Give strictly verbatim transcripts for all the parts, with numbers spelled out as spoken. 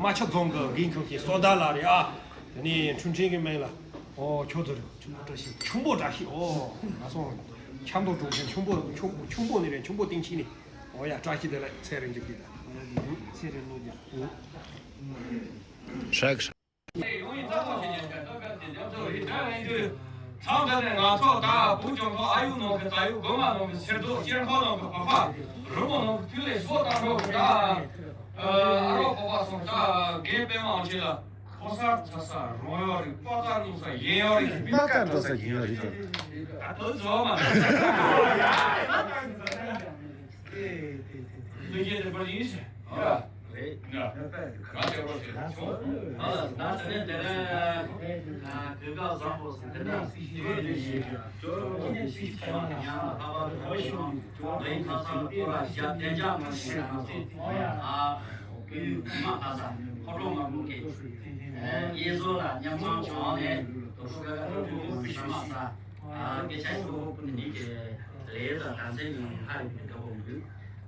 རྨ་ཆུ་རྫོང་གི་དགེ་འཁུམས་ཀྱི་བསོད་བདག་ལགས་རེད་ཨ། དེ་ནས་འཕྲིན་ཕྲན་གྱི་མིང་ལ། ཨོ་ཁྱོད་ཚོ་རེད། ཁྱུང་པོ་བཀྲ་ཤིས། ཁྱུང་པོ་བཀྲ་ཤིས། ཨོ་ང་སོང་། ཆབ་མདོ་གྲོང་ཁྱེར་ཁྱུང་པོ་ཁྱུང་ཁྱུང་པོ་ནས་རེད། ཁྱུང་པོ་སྟེང་ཕྱི་ནས། ཨོ་ཡ་བཀྲ་ཤིས་བདེ་ལེགས། ཚེ་རིང་གི་དགེ་ལ། ཚེ་རིང་ལོ་རྒྱུ། ཧྲག་ཧྲག་མཚམས་འདི་ནས་ང་ཚོ་ད་བུ་ཆུང་ཐོག་ཨ་ཡུ་ནང་གི་ད་ཡུ་གོ་མ་ནང་གི་སེར་རྡོ་སྐྱེར་འཁོར་ནང་གི་བ་ཕ་རི་མོ་ནང་གི་ཐུག་ལས་སོ་དང་འགྲོ་གི་ད། ཨ་རོགས་པོ་པ་སོང་ད་རྒན་པད་མ་ཆེ་ལ་ཕོ་གསར་ཚ་ས་རོང་ཡོ་རིག་པ་ཚ་ནུ་ས་ཡན་ཡོ་རིག་མ་ཀ་འགྲོ་ས་ཡན་ཡོ་རིག་ད་དོ་བཟོ་མ་ལུས་ཡེ་དེ་པར་ཡིན་ཟེར། ཡ། རེད། ཡ། ག་ཚོད་པར་ཟེར། ཨ་ལ་ད་དེ་ནས་དེ་ནས་གོས་དཀར་བཟང་པོ་ཟེར་དེ་འདྲ་སྲིད་ཞི་རྒྱུ་རེད་ཞེས་ཀྱང་ཇོ་རོ་ཁོང་གི་སྲིད་ཁྱད་པར་ཡང་ལ་ལྷག་པར་དུ་ཧོ་ཤོང་ལེན་ཁ་སང་ལ་ཐོ་ར་ཞབས་བརྟན་འཇགས་མ་ཞིག་ང་ཚོ་ཨ་གུས་མ་ཁ་ས་ཕོ་བྲང་མ་མོ་གི་གཡས་ཟོ་ལ་མཉམ་ཚང་བྱུང་ནས་དོ་ཤོ་ཀ་ཀ་ཐུག་ཐུག་ཁུ་ཤ་མ་ས་སྐད་ཆ་ཤོ་ཕུ་ནི་གི་ལས་ལ་ད་ཚན་ཡོང་ཧ་ལས་པའི་དགའ་པོ་འདུག་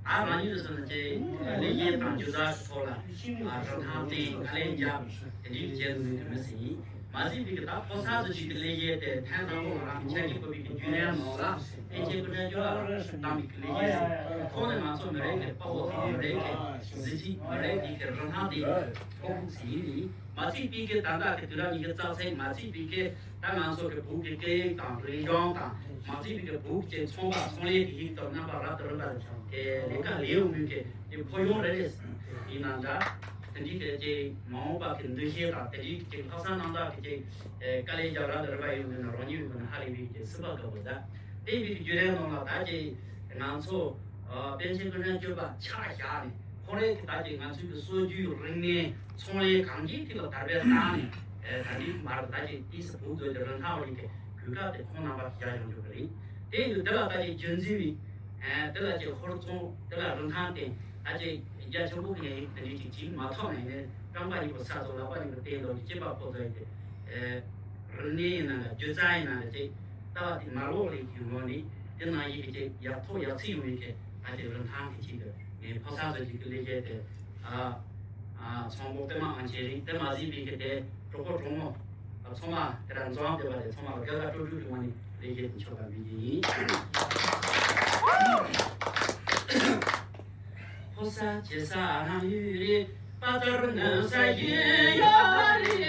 ཨ་རང་ཉིད་ཚོ་ནི་ཅེ་ལས་ཡས་དང་རྒྱུ་རྩ་ཐོག་ལ་ཨ་རང་ཐང་སྟེང་ཨ་ལས་རྒྱབ་དེ་འདྲའི་རྒྱལ་ནུས་མི་སྲིད། མ་སྲིད་པའི་གི་ད་ཕོ་གསར་ཚོ་ཅིག་གི་ལས་ཡས་དེ་ཕན་ཐང་པོ་རང་ཆ་གི་བཀོད་པའི་གི་རྒྱུན་ལས་ནང་ལ་ཨེ་ཅེ་ཀུན་ནས་སྐྱོ་ལ་བཏང་བའི་གི་ལས་ཡས་ཁོང་ནས་ང་ཚོ་མི་རེད་གི་དཔའ་བོ་དང་མི་རེད་གི་གཟི་བརྗིད་མི་རེད་གི་གི་རང་ཐང་དེ་ཁོང་ཟིན་ནི་མ་སྲིད་པའི་གི་ད་ལྟ་གི་དུས་རབས་ཉི་ཤུ་རྩ་གསུམ་མ་སྲིད་པའི་གི་ད་ང་ཚོ་གི་བོད་ཀྱི་སྐད་ཡིག་དང་རིག་གཞུང་དང་མ་བརྩིས་པའི་གི་བོད་ཀྱི་ཚོང་པ་ཚོང་ལས་ཀྱི་ཡིག་དང་རྣམ་པ་རབ་ཏུ་རིམ་པ་དེ་ལས་ཀ་ལས་ཡོང་མུས་ཀྱི་དེ་ཕོ་གཞོན་རེ་རེ་ཡིན་ན་འདྲ། དེ་འདྲའི་གི་ཅིག་མ་འོངས་པ་གི་འདུ་ཤེས་དང་དེ་འདྲའི་ཅིག་ལྷག་བསམ་རྣམ་དག་གི་ཅིག་དཀའ་ལས་རྒྱབ་རབ་ཏུ་རིམ་པ་ཡོང་མུས་ན་རང་ཉིད་ཡོང་མུས་ན་ཧ་ལས་པའི་གི་སྲིད་པ་དགའ་བོ་ད་དེ་འདྲའི་གི་རྒྱུ་རེ་ནང་ལ་ད་ཅིག་ང་ཚོ་པཎ་ཆེན་སྐུ་ཕྲེང་བཅུ་པ་ཆ་བཞག་ནས། ཁོ་རེ་གི་ད་ཅིག་ང་ཚོའི་གི་སྲོལ་རྒྱུན་རིག་གནས་ཚོང་ལས་གང་ཅིའི་ཐད་ལ་དར་སྤེལ་བཏང་ནས་ད་ལྟའི་མར་ད་ཅིག་དུས་སུ་བུ་བཟོ་རྒྱུ་རིན་ཐང་བ་ཡིན་ཏེ་གོ་སྐབས་དེ་ཁོང་རྣམ་པ་རྒྱ་ཡོང་རྒྱུ་གི་རེད། དེ་ཡིན་དུས་དེ་ལ་ད་ཅིག་རྒྱུན་འཛིན་པའི་དེ་ལ་ཅིག་ཧོར་ཚོང་དེ་ལ་རིན་ཐང་བསྟན་ད་ཅིག་རྒྱ་ཆེན་པོ་གི་ངས་ཡིན་དེ་འདྲའི་ཅིག་ཅིག་མ་ཐོག་ནས་ནས་རྐང་པ་གཉིས་པོ་ས་ཚོ་ལག་པ་གཉིས་པོ་བསྟན་འདུག་གི་སྐྱེས་པ་ཕོ་ཚོ་ཡིན་ཏེ། རིག་གནས་ཡིན་ན་འདྲ་སྒྱུ་རྩལ་ཡིན་ན་འདྲ་ཅིག་ལྟ་བ་དེ་མ་ལོག་ལས་ཀྱི་ངོ་ནས་དེ་ནང་བཞིན་གྱི་ཅིག་ཡག་ཐོག་ཡག་ཚིག་ཡོང་བའི་གི་ད་ཅིག་རིན་ཐང་གི་ཅིག་གི་ངས་ཕོ་གསར་ཚོ་ཅིག་གི་ལས་བྱེད་དེ་ཨ་ཨ་ཚོང་པོ་པད་མ་ཨང་ཆེ་རིང་དེ་མ་ཟིན་པའི་གི་དེ་གྲོགས་པོ་གྲོགས་མོ་ཚང་མ་དེ་ར་འཛོམས་བསྡད་པ་དེ་ཚང་མ་ལ་དགའ་དགའ་སྤྲོ་སྤྲོ་གི་ངོ་ནས་ལས་བྱེད་དེ་ཆོག་པ་མི་ཡིན། ཕོ་ས་ཆེ་ས་རང་ཡུལ་རེད། པ་ཏར་ནི་ས་ཡིན་ཡོད་རེད།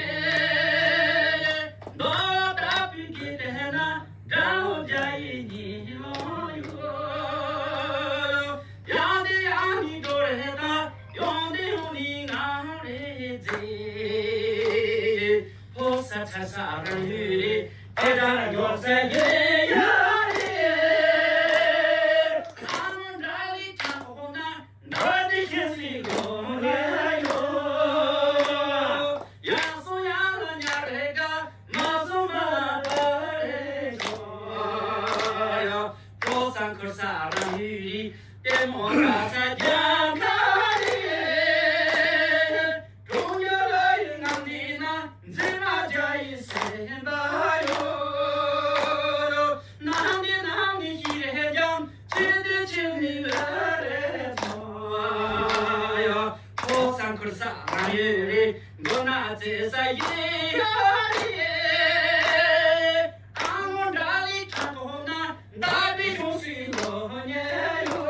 མདོ་དྲག་པོའི་གི་དེ་ན་དགྲ་བོ་རྒྱ་ཡི་ཉི་མ་ཡོད། ཡང་དེ་ཡང་ནི་འགྲོ་རེད་ད་ཡོང་དེ་ཡོང་ནི་ང་རེད་ཟེར། ཕོ་ས་ཆ་ས་རང་ཡུལ་རེད། ཨེ་ད་ཡོད་ས་ཡིན་ཡོད་རེད། ཨ་མོ་འདྲ་ལི་ཁ་ཁོ་ན། འདྲ་འདི་ཁྱེད་སྲིད་ལོ་ལ་ཡོད། ཡག་སོང་ཡག་ལ་ཉར་རེ་ག་མ་སོང་མ་ལ་པ་རེ་ཤོ་ཡ། ཁོ་སང་ཁུར་ས་རང་ཡུལ་རི་ལྟད་མོ་ལ་ས་རྒྱ་ཁ་རི། གྲོང་ཁྱེར་ལ་ཡི་ངང་འདི་ན་འཛིན་མ་རྒྱ་ཡི་སེམས་པ་ཡོད། ནང་འདི་ནང་ནི་ཤི་རེ་ཀྱང་ཆེ་དེ་ཆེ་ནི་ལ་རེ་ཐོ་ཡ། ཁོ་སང་ཁུར་ས་རང་ཡོད་རེད། མགོ་ན་ཚེ་ས་ཡི་ཡ་རེད། ཨ་མོ་འདྲ་ལི་ཁ་ཁོ་ན་འདའ་བི་ཁོ་སི་ལོ་ཉེ་ཡོ།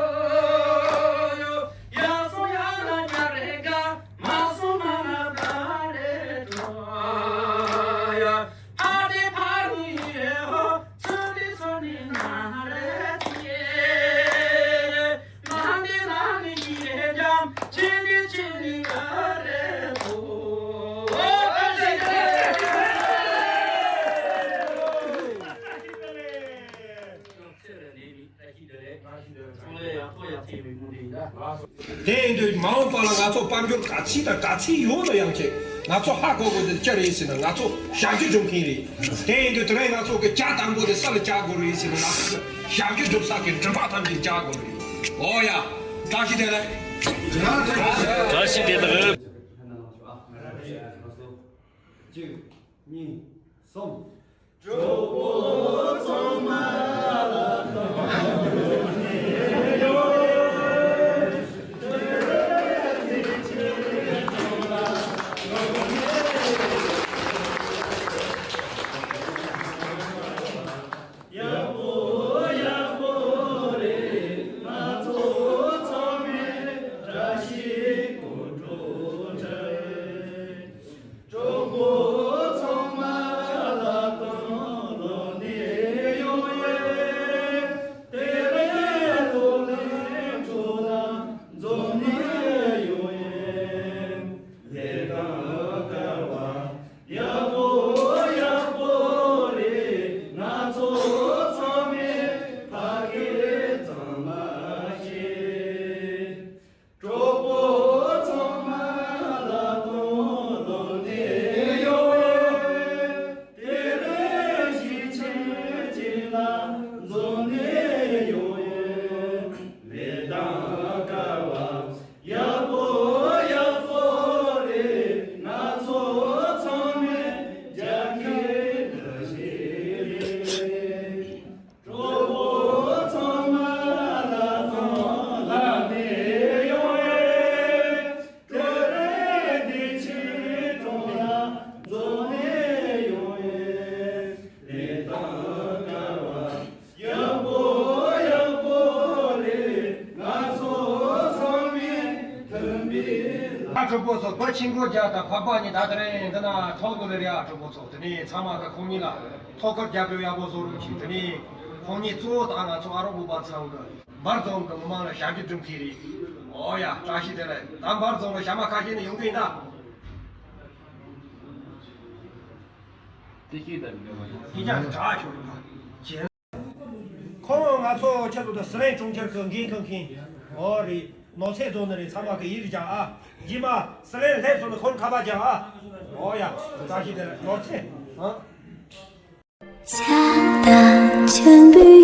ཡ་སོ་ཡ་ལ་ཉ་རེ་ག་མ་སོ་མ་ན་པ་རེད་ཡ། ཕ་དེ་ཕ་རུ་ཡི་རེ་ཧོ། ཚུ་དེ་ཚོ་ནི་ན་རེ་ཏི་ཡེ། ན་དེ་ན་ནི་ཡི་རེ་ཇམ་ཆི་དེ་ཆི་ནི་ག་རེ་ཏོ། དེ་ཡིན་དུས་མ་འོངས་པ་ལ་ང་ཚོ་དཔལ་འབྱོར་ག་ཚད་དང་ག་ཚད་ཡོད་ན་ཡང་ཆེ། ང་ཚོ་ཧ་གོ་དགོས་དེ་ཅི་རེད་ཟེར་ན་ང་ཚོ་ཞབས་ཞུ་སྒྲུབ་མཁན་རེད། དེ་ཡིན་དུས་དེ་རིང་ང་ཚོ་གི་ཇ་དང་པོ་དེ་ས་ལ་བཅག་དགོས་རེད་ཟེར་ན་ང་ཚོ་གི་ཞབས་ཞུ་སྒྲུབ་ས་གི་མགྲིན་པ་ཐམས་ཅད་བཅག་དགོས་རེད། ཨོ་ཡ། བཀྲ་ཤིས་བདེ་ལེགས། བཀྲ་ཤིས་བདེ་ལེགས། གཅིག་གཉིས། གསུམ། གྲོགས་པོ་ཚོ་བུ་ཆེན་པོ་རྒྱ་དང་འཕགས་པ་གཉིས་ད་དེ་རིང་འདི་ན་ཐོག་ཏུ་ལེ་རེད་ཨ། གྲོགས་པོ་ཚོ་དེ་ནས་ཚང་མ་གི་ཁོང་གཉིས་ལ་ཐོག་ཁར་རྒྱབ་སྐྱོར་ཡག་པོ་བཟོ་རོགས་གྱིས། དེ་ནས་ཁོང་གཉིས་གཙོ་བོ་དང་ང་ཚོ་ཨ་རོགས་བུ་པ་ཚང་གི་འབར་རྫོང་གི་མི་མང་ལ་ཞབས་ཕྱི་སྒྲུབ་མཁན་རེད། ཨོ་ཡ། བཀྲ་ཤིས་བདེ་ལེགས། ད་འབར་རྫོང་ལ་ཞྭ་མོ་ཁ་ཤས་ནས་ཡོང་གི་ཡིན་ད། ཁྱེད་ཅག་གི་དྲག་ཤོར་རེད་པ། ཁོང་ང་ཚོ་ཆེད་དུ་ད་ཟི་ལིང་གྲོང་ཁྱེར་གྱི་འགན་འཁུར་མཁན། ཨོ་རེད། ནོར་རྫས་བཟོ་ནི་རེད། ཚང་མ་གི་ཡིག་རྒྱག་ཨ། རྗེས་མ་ཟི་ལིང་སླེབས་སོང་ན་ཁོང་ཁ་པར་རྒྱག་ཨ། ཨོ་ཡ། བཀྲ་ཤིས་བདེ་ལེགས། ནོར་རྫས་ཨ། ཚ་དང་ཆང་བུ་